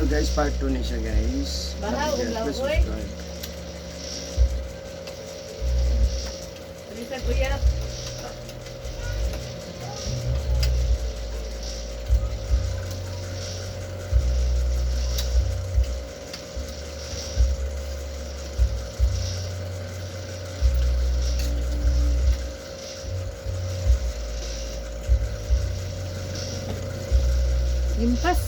Guys, part 2 ni siya, guys. Balaw, Please uglaw, oy. subscribe. Bisag uyap. Limpas.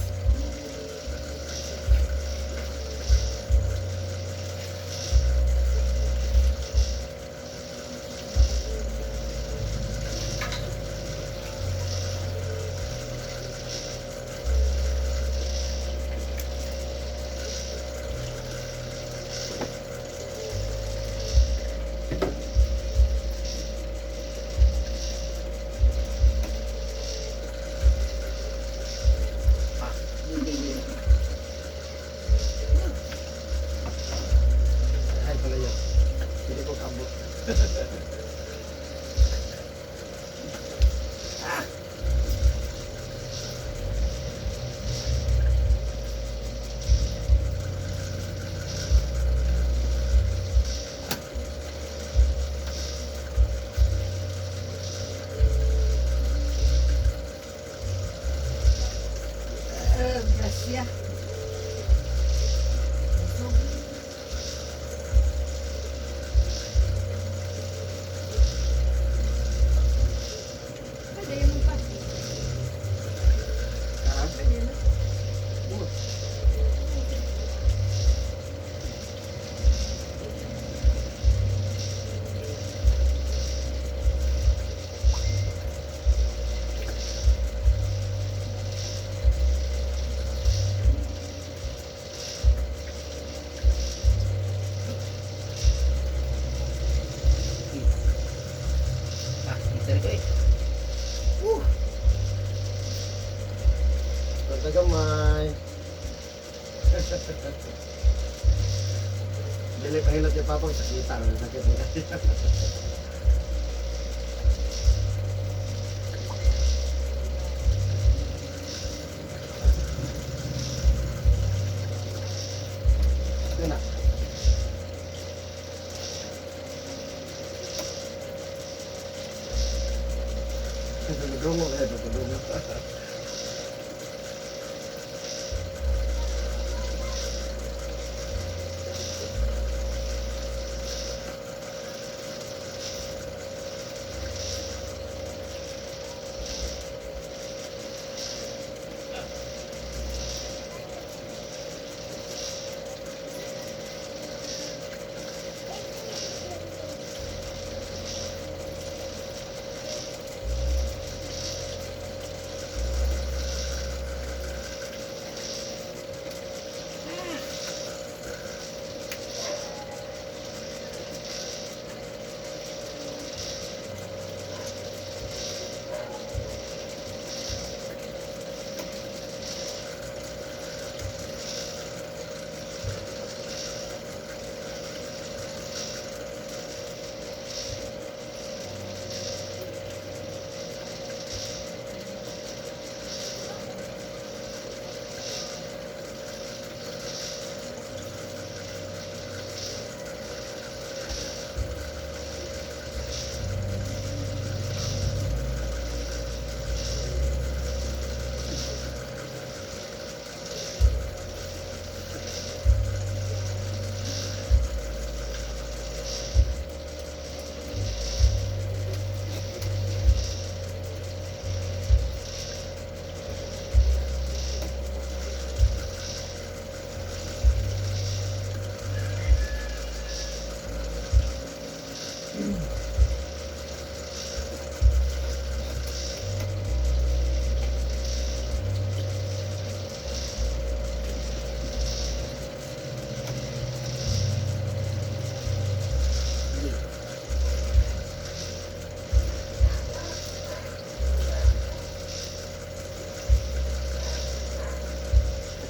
Ay, pala yun. Hindi ko kabot. Grasya. Busog. Pwede yun pa. Ha? Pwede na. Oo. Ah, isa rin ko eh. Basta gamay. Dili pahilot yung papang sakita. Sakit mo kaya. Ito na. Nagdungo kaya, nagdungo.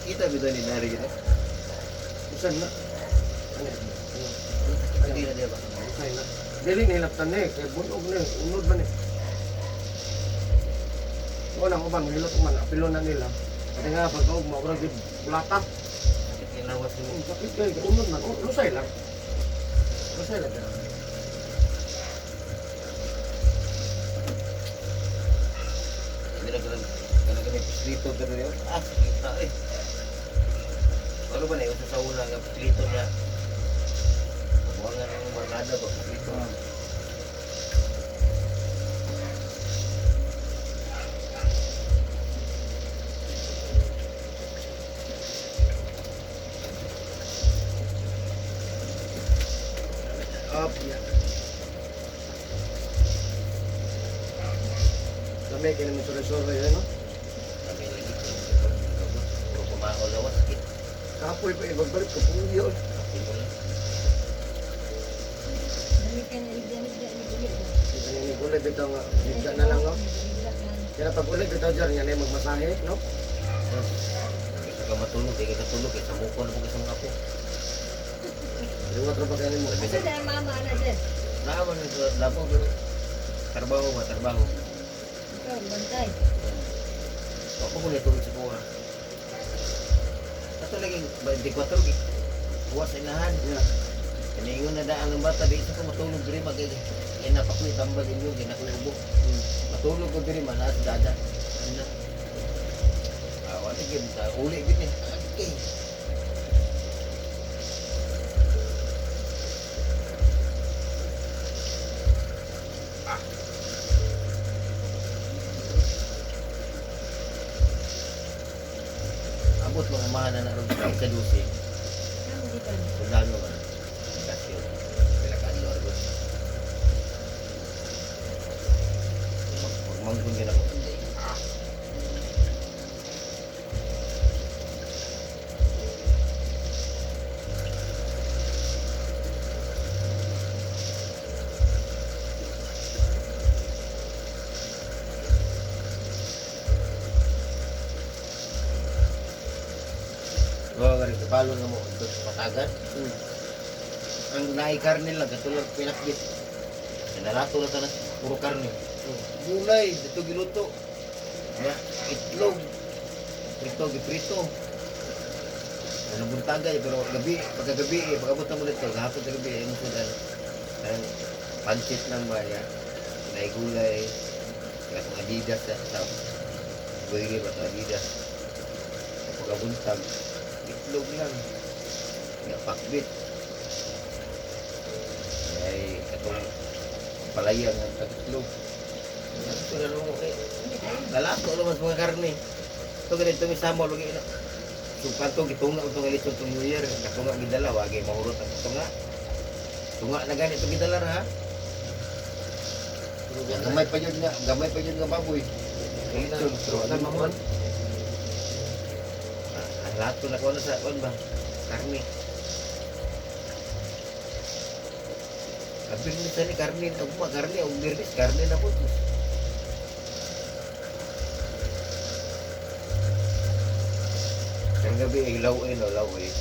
Kita bito ni Dari gitu. Usan na. Ano yan? Ano? Hindi na diba? Usan na. Dili nahilaptan na eh. Kaya bunog na eh. Unod man eh. Wala ko man, mahilot man. Apilo na nila. Kasi nga, pagkaog, maura gid. Bulata. Sakit yung lawas mo. Ang sakit kay unod man. Oh, lusay lang. Lusay lang pero. Hindi na ganun. Ganun kami pislito pero yun. Ah, sakit na eh. Ano ba na yun? Sa una nga pislito niya. Kabuhangan ng barkada ba? Pislito. Up, yeah. Dami kay naman suri-suri yun, no? Kami lagi. Puro pumakaw lawas. Sakit. Kapoy pa, ibagbalik ko po yun. Sakit mo lang. Dami ka na higda-higda ni Guli. Ganyan ni gulay bitaw nga, higda na lang, no? Kaya pag ulit bitaw dyan, yan ay magmasahe, no? Kaysa ka matulog, kaya ka tulog, kaysa muko na po sa mga apo. Liwat ra ba kayo mo? Asa na mama na dyan? Naaman na sa labo, pero trabaho ba, trabaho. Ikaw, bantay. Ako ko natulog sa kuha. Ato lagi, 24, gi. Kuha sa inahan. Yeah. Kaniingon na daan ng bata, di isa ko matulog diri mag inapak ko itambal inyo, ginakubo. Matulog ko diri man at dada. Ano? Ah, wala gyud ta uli gid ni. Okay. Abot mga mahan na naroon sa 12. Ano dito? Sundalo man. Kasyo. Pila ka adlaw argon. Pagmangkon ka na ko. Ah. Wa gari kabalo na mo ito sa patagan. Ang naay karne lang katulad pinakbit. Nalato na tanan puro karne. Gulay dito giluto. Ya, itlog. Prito giprito. Ano buntagay pero gabi pagkagabi eh, pag-abot na mo dito gahapon sa gabi eh, mo sudan. Ang pansit lang ba ya. Naay gulay. Kaya kung Adidas sa sa Buhay ba ito Adidas. Pagkabuntag, itlog lang. Ya, pakbit. Ay, katong palaya nga tagitlog. Ito na mo eh. Lalato naman sa mga karne. Ito ganito may samo lagi na. So kanto gitunga itong ilitong itong New Year. Katunga gidala wagi mahurot ang tunga. Tunga na ganito gidala ra ha. Gamay pa yun nga, gamay pa yun nga baboy. Ilitong pero Wala mamon. Ang lato na ko na sa kon ba? Karne. Abir ni sa ni karne, ugma karne, ug birnis karne na po. Ang gabi ay law eh, no, law eh.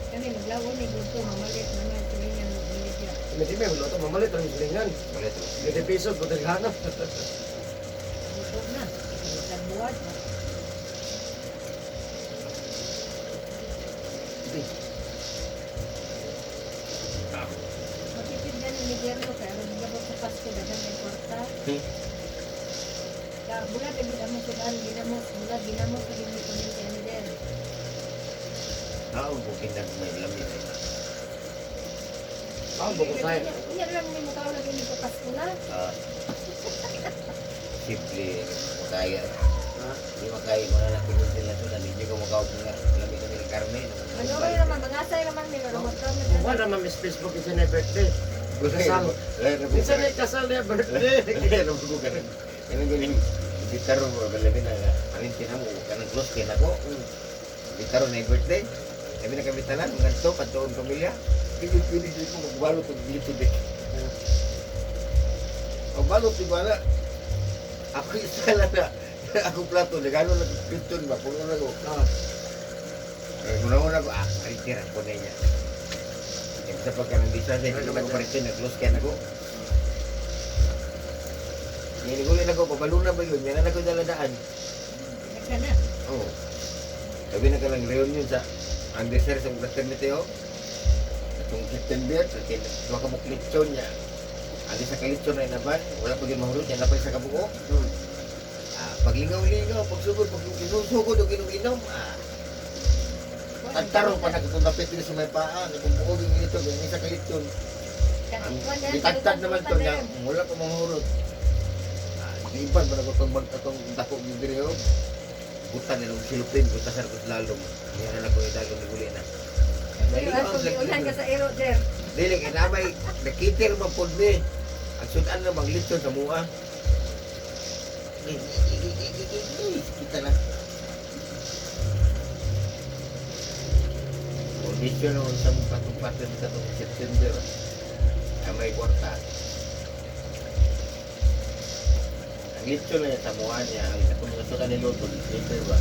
Kami maglawon ni gusto, mamalit naman. Tulingan maglilit yan. Hindi may wala to mamalit ang silingan. Wala to. 20 pesos botelhana. Busog na. Isang buwan. Matipid na ni gobyerno kaya rin sa Pasko dagan may kwarta. Ka bulat ang ginamos sudan ginamos bulat ginamos sa ginamos community ani der. Tao bukid na may lamig eh. Ah, bukod tayo. Unya lang ni mukha lagi ni sa Pasko na. Ah. Simple, makaya. Ha? Hindi makaya mo na natin sila ito. Hindi ko makawag nga lamig kami ng karne. Ano ba naman mangasay naman ni pero magkaon na. Wala naman miss Facebook isa na birthday. Kasal. Isa na kasal na birthday. Kanang galing gitaro mo labi na palinti na mo kanang close kay nako. Gitaro na birthday. Labi na kami tanan ngadto padtuong pamilya. Pili pili ko magbalot og dito de. Magbalot di ba na? Ako isa lang na ako plato nagano lang piton ba puno na ko. Ah, Eh, una-una ko, ah, parintiran ko na niya. Kaya sa pagka ng distance, hindi ko parintin, nag-close kaya na ko. Niliguloy na ko, pabalo na ba yun? Yan na ko daladaan. Nagka na. Oo. Sabi na ka lang reunion sa anniversary sa fraternity oh. Atong September, sa duha ka buok lechon niya. Ang isa ka lechon na inaban, wala pa gyud mahurot, yan na pa isa ka buo. Ah, paglingaw-lingaw, pagsugod, pag sugod og inom-inom, ah, tagtarong pa na katong dapit diri sa may paa, katong buo yung ito, yung isa ka lechon. Ang gitagtag naman to niya, wala pa mahurot. Ah, giiban pa na ko itong atong dako gyud diri oh. Butan nila og silupin, buta sa akong lalom. Niya na ko idalom ni huli na. Pero giulan ka sa iro, Jer. Dili kay namay nakitir man pud ni. Ang sudan na maglitson sa mua. Kita na. Kondisyon na sa mong patong-patong sa itong September. Ay may kwarta. Ang litson na sa mua niya, ang katong mga sudan ni Lotto, paper ba?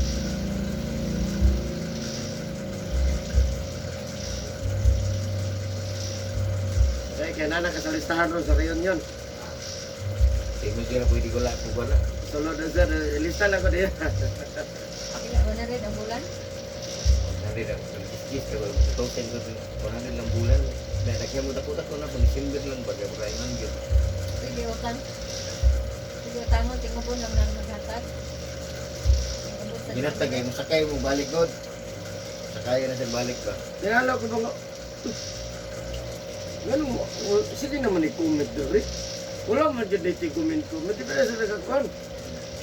Eh, kaya na ka sa listahan ron sa reunion. Tingnan ko na pwede ko lang kung wala. Sulod na sir, lista lang ko diya. Ila 100 ang bulan. 100 ang kiss kay wala mo token ko 100 lang bulan. Dahil lagyan mo dako dako na pag December lang ba kay wala man gyud. Pwede utang. Pwede utangon tingubon lang nang maghatag. Tingubon sa- Ginatag ay mo sakay mo balik god. Sakay na sa balik ba. Dinala ko ba nga, ngano mo, sige naman i-comment diri. Wala man dyan dito i-comment comment. Di ba na sila kakuan?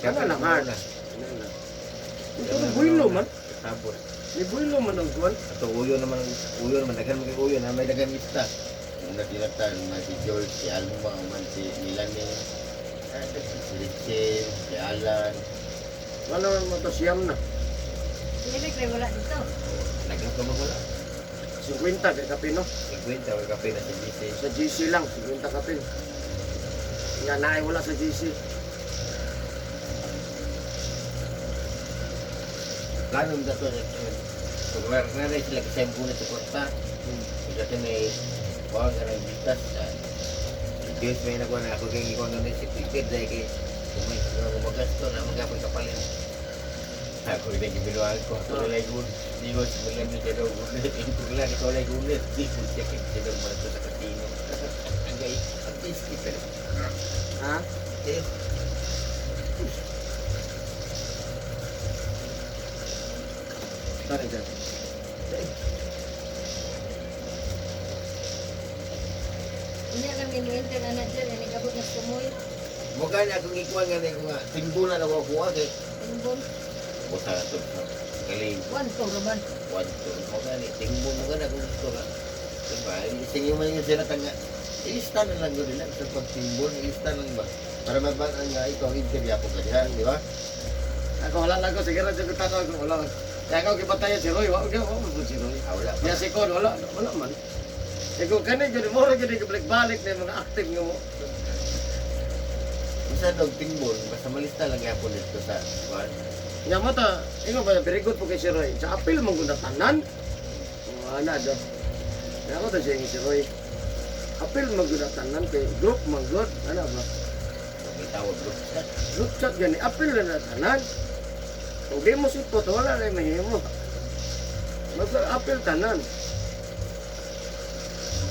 Ano lang ha? na. Ano lang. Ito na builo man. Tapos May builo man ang kuan. ato uyo naman daghan mo kay uyo na may daghan lista. Una tinatan man si George, si Alma, man si Melanie, si Richel, si Alan. Wala man mo to siyam na. Dili kay wala dito. Daghan ka mo wala. 50 kay kapin no. 50 o kape na sa GC. Sa GC lang, 50 kapin. Nga naay wala sa GC. Plano mo dato pag meron na rin sila kasi ang sa kwarta. Dati may kuha ka ng bitas. Diyos may nakuha na ako kay ikaw na si Peter dahil kay kung may gumagasto na magapag kapalit. Ako yung gibiluan ko. Ako na gun. Digo sa mga nyo siya daw gunit. Ito lang, ikaw lang gunit. Di ko siya kay siya daw mga sa kasino. Ang gay, ang tasty pero. Ha? Eh, Sorry, sir. Unya lang ni mo-enter ana Jer, ini gabot na sumoy. Mukha na akong ikuha nga na nga. Tingbulan ako kuha kay. Tingubon. Buta na ito. Kaling 1 to raman. one two. Mukha ni tingbo mo ka na kung gusto ka. Diba? Sige mo yung sila tanga. Ilista na lang yun nila sa pagtimbon, ilista lang ba? Para mabaan nga ikaw interview ako ka diyan, di ba? Ako wala lang ko, sige ra jud ko tanaw ko wala. Kaya ako gipatayan si Roy, wa wa man si Roy. Ah, wala pa. Ya si Kon wala wala man. Ikaw kani jud mo ra jud balik-balik na yung mga active nga mo. Basta dog timbon, basta malista lang yapon dito sa kuan. Nya mo ta, ingon ba very good po kay si Roy. Sa apil man gud na tanan. Wala do. Kaya ako ta siya si Roy. Apil man gud na tanan kay group man gud, ana ba? May tawag group chat. Group chat gani apil na na tanan. Kung di mo sipot, wala na mahimo. Basta apil tanan.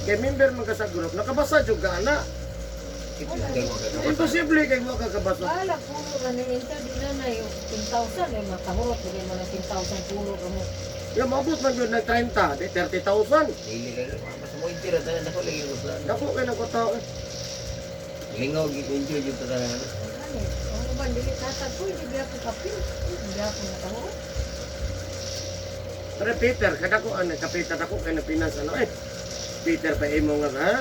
Kay member man ka sa group, nakabasa jud ka ana. Imposible kay mo kakabasa. Wala puno ra ni enter di na na yung 10,000 ay makahurot lagi mo ng 10,000 puno ra mo. Ya maabot man jud nag 30, di 30,000. Dili kayo. Basta mo intira tanan ako lagi ko plano. Dako kay nang tao. Eh. Lingaw gi-enjoy jud tanan. Ano? Ang uban dili tatag ko hindi gyapon kapil. Hindi gyapon nakahurot. Pero Peter, kada ko ano, ka Peter ako kay na Pinas ano eh. Peter pa imo nga ha,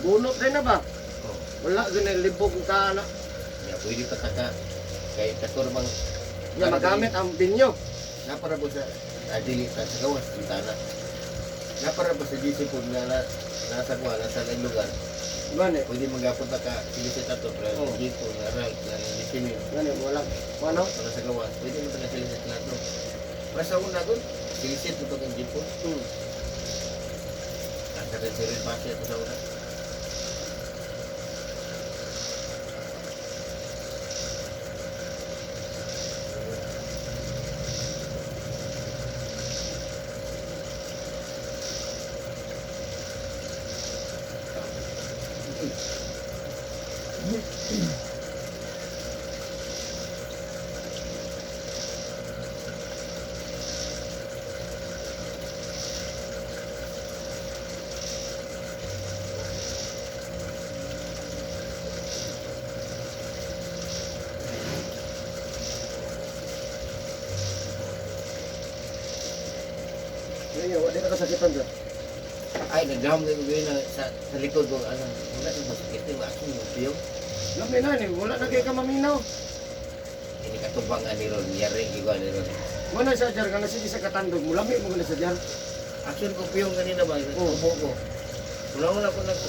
bunot din na ba? Oh. Wala gani libog ka ana. Ya pwede pa taka kay kator bang Nga magamit ang binyo. Napara po sa dili sa sa gawas tana. Napara po sa GC po nga na nasa kuha nasa laing lugar. Gani, Pwede magapon ta ka sige sa tato pero Oh. GC po nga ral na ni gani wala. Wala. para sa gawas. Pwede mo ta sila sa nato. Para sa una gud silisit mo pag ang jeep po. Nasa rin si Rin Pasi ato sa una. Kaya wala na kasakitan dyan. Ay, nagdahom kayo ko na sa likod ko. Ano, wala na masakit. Yung aso yung piyong. Lami na ni, wala na kay ka maminaw. Ini katubang ani ron, yari ko ani ron. Wala sa jar ka na sige sa katandog mo, lami mo na sa jar. Action ko piyong kanina ba? Oo. Tubo ko. Wala wala ko nag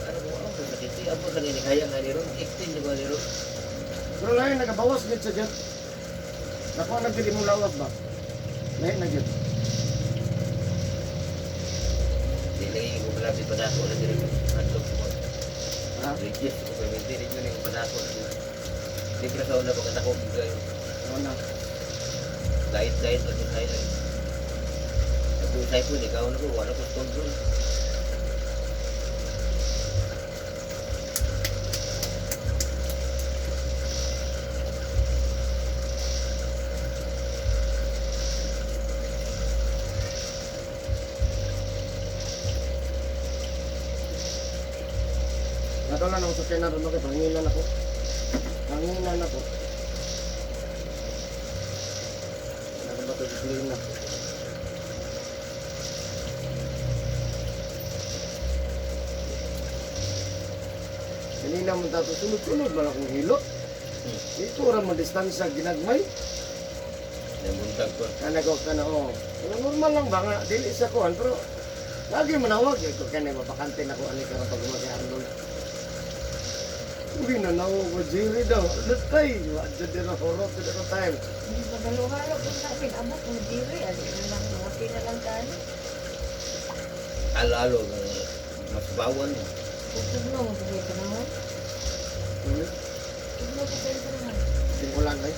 ano ko ako sakit. Abo kanina kaya nga ni ron, 18 ko ani ron. Pero lain nagabawas gid sa jar. Nakuha na gid imong lawas ba? Lain na gid. Dili ko grabe pa dako na diri ko. Adto ko. Ha? Bridges ko kay dili ko ni pa dako. Di pa sa una pagkat ako kayo. Wala. Diet diet lang yung tayo. Nag-usay po, di ka na ko, wala ko control. Natawala na ako sa kena ron kay panginan ako. Panginan ako. Nakabato sa klina. Kanina mo tato sunod-sunod man akong hilo. Ito ra mo distansya ginagmay. Namuntag ko. Kana ko kana oh. Pero normal lang ba nga dili sa kuan pero lagi manawag ko kani mapakante na ko ani karon pag umagay Arnold. Uy, nanawag ko Jerry daw. Lutay, wa jud dira horot jud ako time. Hindi magalo-halo kung sa akin. Abot mo diri. Ali na lang. Okay na lang tayo. Alo-alo, mas bawan. Tugno mo pagay ka naman. Tugno pagay ka naman. Simulan ay.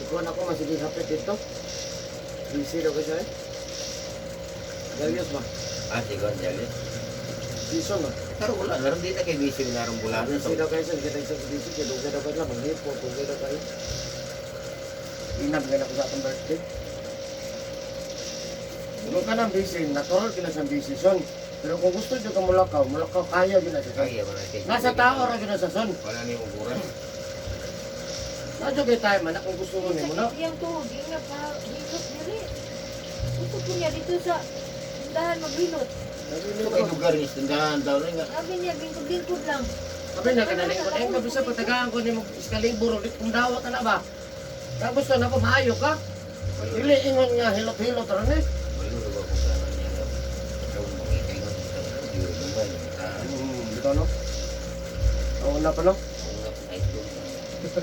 Ikuan ako masigig hapit dito. Busy daw kasi eh. Galios ba? Ah, sige, Jali. Season ba? Pero wala, naroon dito kay busy naroon bulan. Busy daw kayo sir, kita isang busy, kaya dugay daw kayo lang, manghipo, dugay daw kayo. Inab nga na ko sa atong birthday. Kung ka nang busy, natural ka na sa busy son. Pero kung gusto nyo ka mulakaw, mulakaw kaya yun na siya. Kaya wala kay. Nasa tao ra yun na sa son. Wala ni mo buran. Nadyo kay time man kung gusto mo nimo na. Sakit iyang tuhod. Inga pa. Hilot diri. Gusto po niya dito sa tindahan maghilot. Ito kay lugar ni tindahan daw rin nga. Sabi niya, bingkod-bingkod lang. Sabi na ka na lingkod, eh kabisa patagaan ko nimo iskalibur ulit kung dawat na na ba. Tapos na ko maayo ka. Dili ingon nga hilot-hilot ra ni. Walo ba kung ano niya nga. Ikaw makita ko sa Diyos naman. Ah, Dito no. Oo na pa no. ako nga ay ito. Dito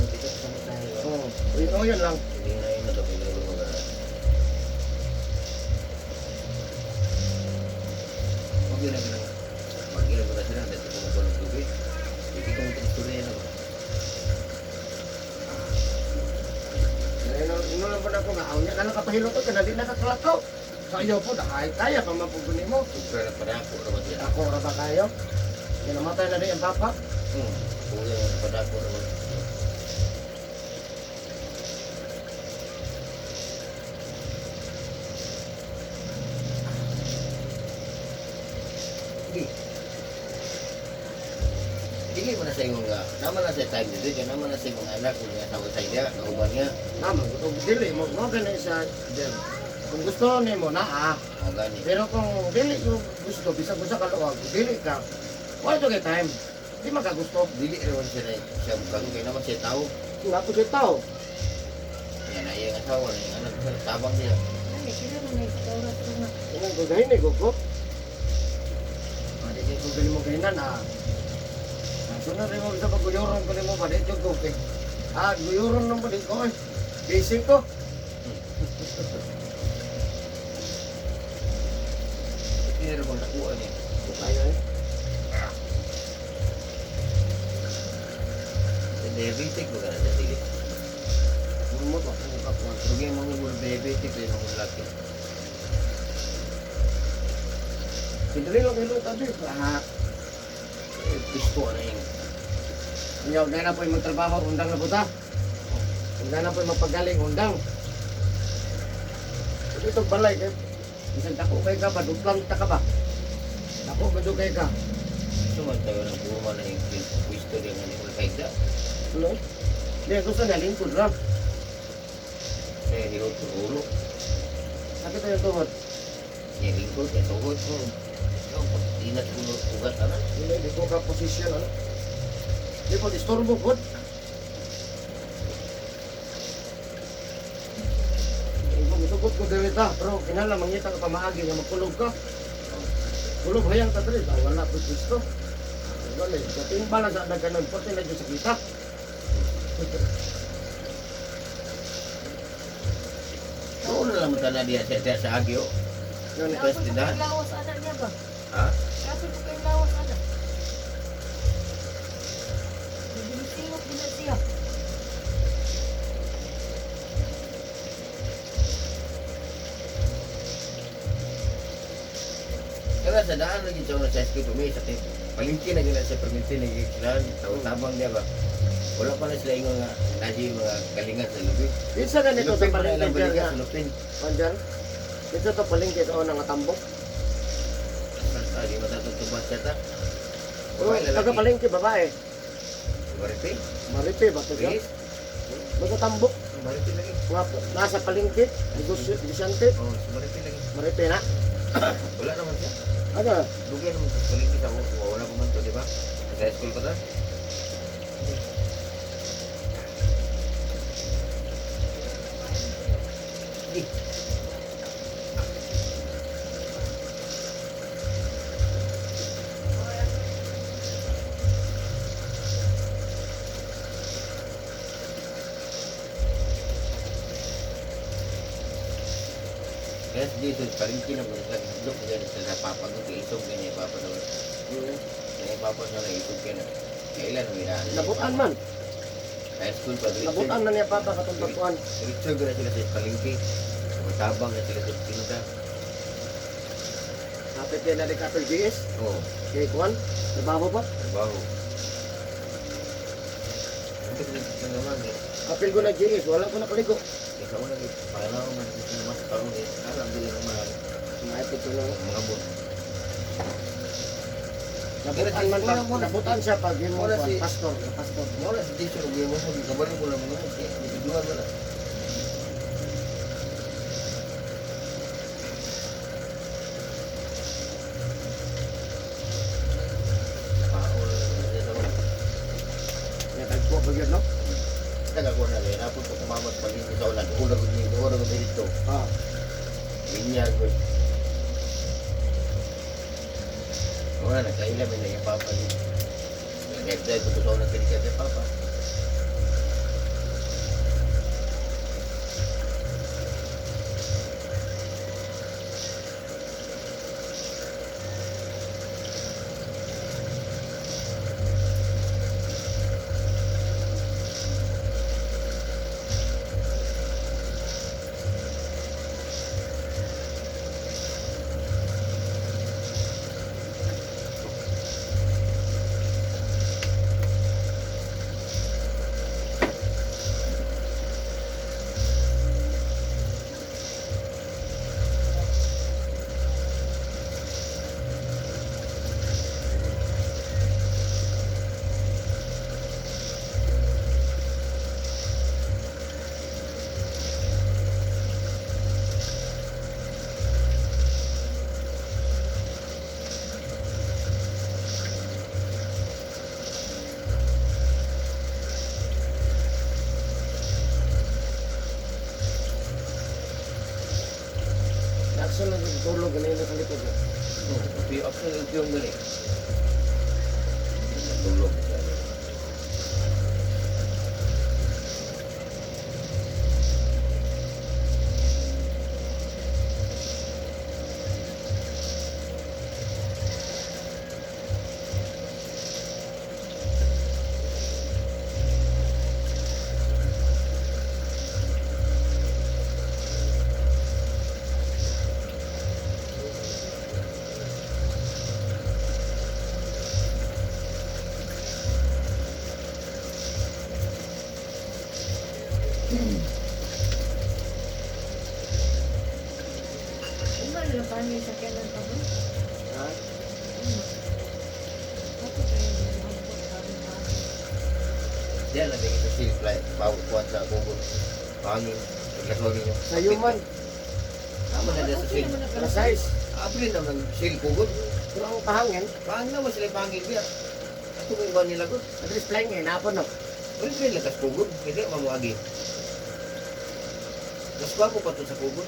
dito sa tayo. Oo. Oh, yun lang. Hindi na yun na pinag mga. Huwag yun na ganun. Mag-ilag na sila, dahil kumukuha ng tubig. Hindi ko mong na ba? Ino lang po na ako nga, awnya ka lang kapahilot ka na di nakakalakaw. Sa iyo po, dahil kaya pa mapuguni mo. Sobra na padako na ba siya? Ako ra ba kayo? Kinamatay na di ang papa. Kuya na padako na ba? Hindi. Dili mo na sa iyong nga. Naman na sa time dito, kaya naman na sa iyong anak, kung nga asawa sa iya, kauban niya. Naman, kung dili mo, mo gani sa dem. Kung gusto nimo na ah. O gani. Pero kung dili ko gusto, bisag usa ka luwag, dili ka. Wala to kay time. Di makagusto. Dili rin siya na siya bukang kaya naman siya tao. Nga po siya tao. Kaya na iyang asawa, na iyang anak, tabang niya. Ay, sila na may oras ko nga. Kung gagahin ni Gogo. Di ko gali mo gahinan ah. Sunod rin mo bisa pag-guyuron ko nimo ba di jud ko kay. Ah, guyuron nang ba di ko eh. Basic ko. Pero kung nakuha niya. Kaya eh. Sa diabetic ba ka na sa sige? Mo to ang kapuan. Huwag yung mga mura diabetic yung mga laki. Sindali lang kayo tabi. Ah, Eh, pisto na yung inyaw na na po yung magtrabaho, undang na buta. Undang na po yung magpagaling, undang. Ito balay kay bisan dako kay ka ba duplang ta ka ba? Dako ba kay ka? sumantayo ng buwan na yung pwisto din nga ni Ulkaida. Ano? Di gusto na lingkod ra. Kaya hirot ng ulo. Sakit tayo tuhod. Niya lingkod, niya tuhod. No, pag inat ulo, ugat ana. Hindi, di ko ka posisyon ano. Di ko disturbo po. Musugot ko diri ta, pero kinahanglan mangita ka pamaagi nga magkulog ka. Kulog hayang ta diri, ah, wala po gusto. Wala, sa timba na sa daghanon, pati na dyan sa kita. Noon na lang magkana diya siya sa Agyo. Yun, eh. Kapoy Pwede po na. kayong lawas anak niya ba? Ha? Kapoy po kayong lawas anak. Nagbinisingop din na siya. Kaya sa daan lagi sa una sa school pumi sa team. Palingki na gina sa perminti na gina tabang niya ba. Wala pa na sila ingon nga nasi mga kalingat sa lubi. Kinsa ganito sa Lupin pa na palengke ilang dyan balikat nga? sa lupin. Pandyan? Dito sa palengke sa una nga tambok. Ah, di matatutuban siya ta. Oh, Babae, taga lalaki. palengke babae. Maripi? Maripe ba to siya? Chris? Basta tambok. Maripi lagi. Nga nasa palengke, negosyo, negosyante, Oh, sa Maripi lagi. Maripe na. Wala naman siya. Ano? Dugay naman sa palengke sa ako. Wala pa man to, di ba? Sa high school pa ta. Di. Kaya dito, palengke na po sila. Hadlok ko yan sila sa papa ko. Kaya isog ganyan, papa daw. Kaya papa sa na isog kaya na. Kailan ang inaan? Nabutan man. High school pa. Nabutan na niya papa katong pagkuan. Diretso na sila sa palengke. Matabang na sila sa tinda. Hapit din na di Kapil GS. Oo, Kay kuan. Trabaho pa. trabaho. Ang na naman eh. Kapil ko na GS, wala ko nakaligo. Ikaw na eh. Pangalaw man ito naman sa karoon eh. Alam nila naman ang Maipit ko lang. mga bot. Nabutan man pag, nabutan siya pag yung Wala kuan, pastor, pastor. Wala si Jason og mo mo kabalo ko lang mga bot. Kaya bituan wala. Paol na naman. Nga tagpo pa gyud no. Taga ko na rin. Napot ko kumamot palengke sa ulan. Ulan ko dito, ulan ko dito. Ah, Linyar ko. Wala na, kailan may naging papa niya. Nag-drive ko sa unang tinig kay papa. Action lang yung tulog ganun sa likod. Pero ako yung gani. Natulog siya. Uma lang pa niya sa kanan pa ba? Ha? Uma. Ako tayo magbot sabi pa. Diyan lang kita sila fly. Bawat kuwan sa bubod. Pangin. Paglasaw ninyo. Sa human, Tama na dyan sa Okay sil. naman na alas 6. Abri naman sil kugod. Pero ang pahangin, Pangin naman sila pangin biya. Ato ko iba nila gud. at least flying eh, napon no. Pero sila lakas kugod. Hindi mamuagi. Mas gwapo pa to sa kugod.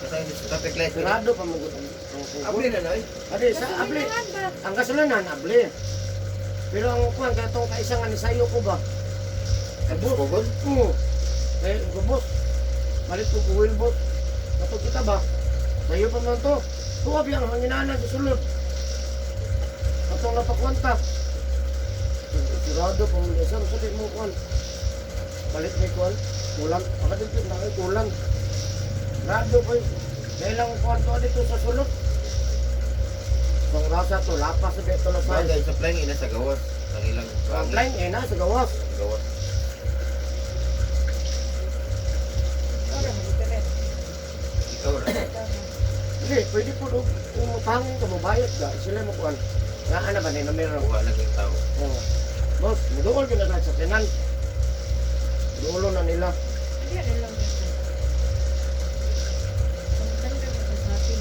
Kasi sa traffic light. Sarado pa mo gud ang kugod. Abri na na eh. Adi sa abli. Gasolinahan ba? Ang gasolinan abli. Pero ang kuan katong kaisa nga ni sayo ko ba? Tapos kugod. Oo. Eh, gubos. Palit ko ko wheelboat. Katong kita ba? Sayo pa man to. Tuwa biyang hanginanan sa sulod. Katong napakwanta. Sarado pa mo sa sa mo kuan. Palit may kuan. Kulang. Akadito na ay kulang. Sarado pa yun. Dahil ang kuan to dito sa sulod. Ang rasa to, lapas sa dito na sa. Bagay sa flying ina sa gawas. Ang ilang Ang line eh na sa gawas. Gawas. Ora mo internet. Ikaw ra. Ikaw na. Hindi, pwede po doon. Kung mapangin ka, mabayad ka. Sila mo kuan. Nga ana ba ni numero? Kuha lang yung tao. Oo. Boss, muduol ka na sa sakyanan. Duolo na nila. Hindi rin lang dito. Pangtanda mo sa atin.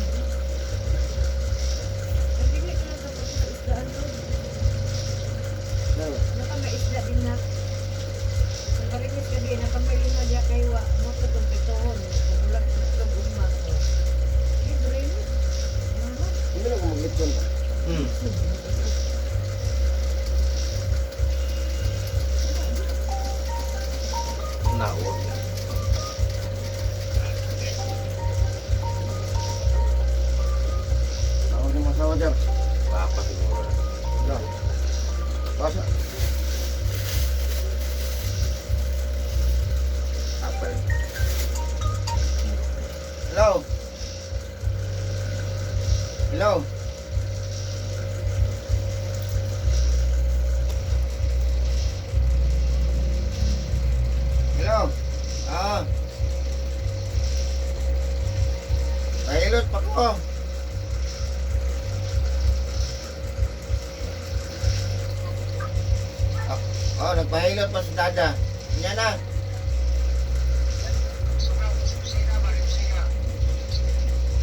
Ay, dili ka lang tapos sa isdaan doon. Ano? Naka may isda din na. Kung karinis ka din, naka may lima diya kay wa. Mo to itong pitohon. Kumulag itlog ugma ko. Libre ni. Ano? Hindi na ko maglipton ba? Nawag na. Tawag ng masawa dyan. Papa siguro na. Wala. Basa. Apple. Hello? Hello? Hello? Ah. Pahilot pa ko. Ah, oh, nagpahilot pa si Dada. Yan na.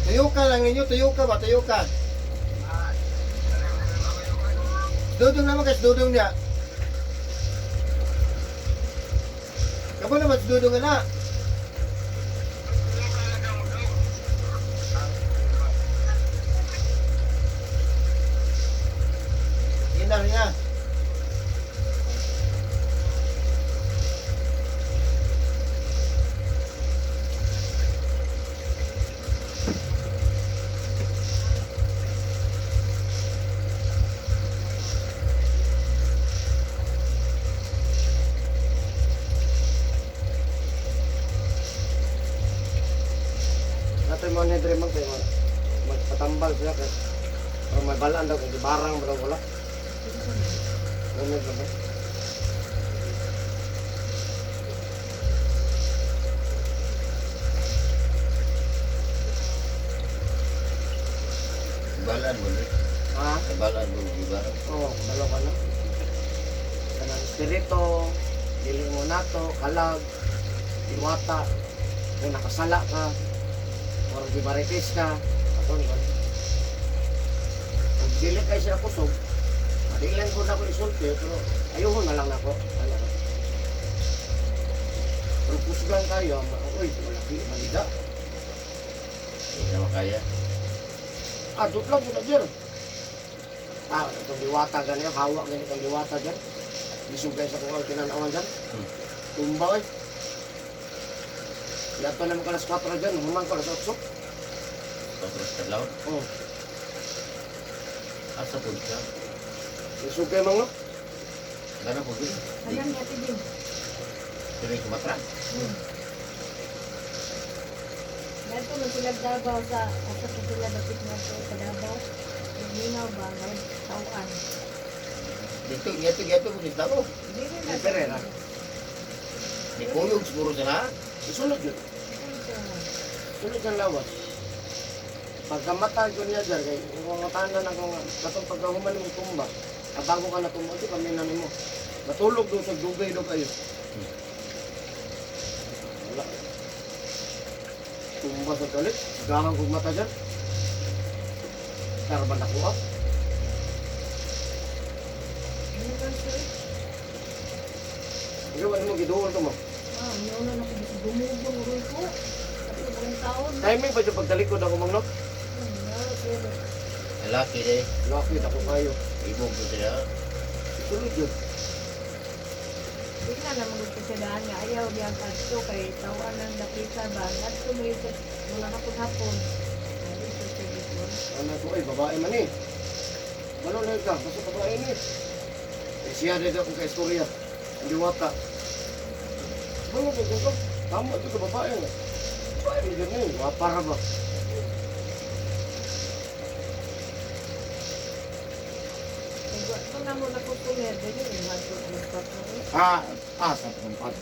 Tuyo ka lang ninyo, tuyo ka ba, tuyo ka. Dudong naman kasi dudong niya. Kabo naman si dudong na. Yun na, yun na. Nato mo ni Dre mag kayo. Magpatambal siya kay. Pero may balaan daw kay barang ba daw wala. Ano ba? Balaan mo, Rick. Ha? Balaan mo, di ba? Oo, balo ka na. Kanang espiritu, dili mo nato, kalag, diwata, kung nakasala ka, or gibarites ka, aton kon. Kung dili kay sila kusog, madilan ko na ako isulti, pero ayuhon na lang nako. Ano na. Pero kusgan kayo, uy, malaki, malida. Hindi naman kaya. Ah, dutlang ko na dyan. Ah, itong diwata gani, hawak gani itong diwata dyan. Lisugay sa kung ang kinanawan dyan. Tumba eh. Yato naman ka alas 4 dyan, human ko alas 8. Patros ka law. Oh, Asa po siya. lisugay mang no. Gana po yun. Alam niya tibin. Sabi Sumatra. Dahil man sila Davao sa asa po sila dapit na sa Davao. Minaw ba nga tauan. Dito, dito, dito po sa Davao. Hindi rin May Pereira. Ni Kuyog siguro sila. Isulod yun. Sulod ang lawas. Pagkamatay ko niya dyan, kay kung ang tanan ako nga, katong pagkahuman mo tumba, ah, bago ka na tumba, di kami na nimo. Matulog doon sa dugay do kayo. Wala. Tumba sa galit, gahang kong mata dyan. Pero ba nakuha? Ano ba sir? Hindi ba mo giduol to mo? Ah, niuna na ko gumubong uroy ko. Tapos buong taon. Timing pa dyan pagtalikod ako mangnok. Pero Lalaki eh. Lucky, ako kayo. Ibog po sila. Sulod yun. di na naman ko siya daan nga ayaw diyan adto kay tauan ang dapita ba. Adto may sa wala hapon-hapon. Ay, ito sa dito. Ano ko ay babae man eh. Malo na ka, basta babae ni. Eh siya dito akong kaistorya. Ang diwata. Malo ko ko. Tama ito ka babae nga. Babae ni ganyan, wapara ba? Kay wa ko na mo na ko kumer dili madto ang patro. Ah, ah, sa pampat.